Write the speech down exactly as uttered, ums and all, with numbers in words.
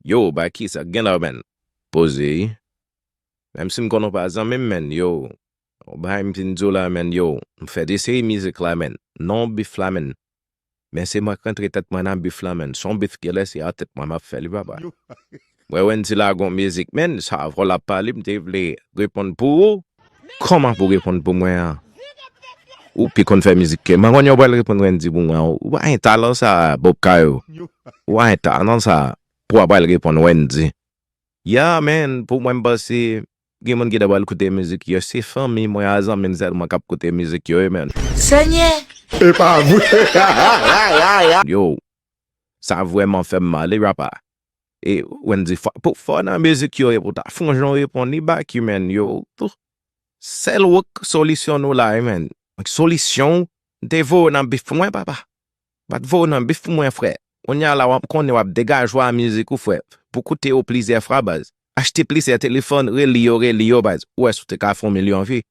Yo, ba ki sa gen la, man? Poze. Menm si m konnen w pa zanmi m, man, yo. Ou bay m vin di w la, man, yo. M fè de seri mizik la, man. Non bif la, man. Men se mwen k rantre tèt mwen nan bif la, man. Se yon bif genlè se a tèt mwen m ap fè li, papa. Mwen, Wendy la gon mizik, man. Sa vòl ap pale, m te vle reponn pou ou. Kòman pou reponn pou mwen an? Ou pi konn fè mizik ke mwen. Konn yo pral reponn Wendy pou mwen. Ou pa gen talan sa, Bob Kayo. Ou pa gen talan sa pou w ap pral reponn Wendy. Ya, man, pou mwen, m panse gen moun ki ta pral koute mizik yo. Se fanmi mwen a zanmi m sèlman k ap koute mizik yo, wi, man. Senyè! E pa vre. Yo, sa vrèman fè m mal, wi, papa. E Wendy, fò, pou, fò nan mizik yo, e pou ta fè yon jan reponn li back, wi, man, yo. Sèl wòk solisyon nou la, wi, man. Solisyon, m te voye w nan bif mwen, papa. Pa t voye w nan bif mwen, frè. Kounye a la, w ap konnen w ap degaje w a mizik ou, frè. Pou koute yo plizyè fwa, baz. Achte plizyè telefòn, rele yo, rele yo, baz. Ou wè si w te ka fè yon milyon vi.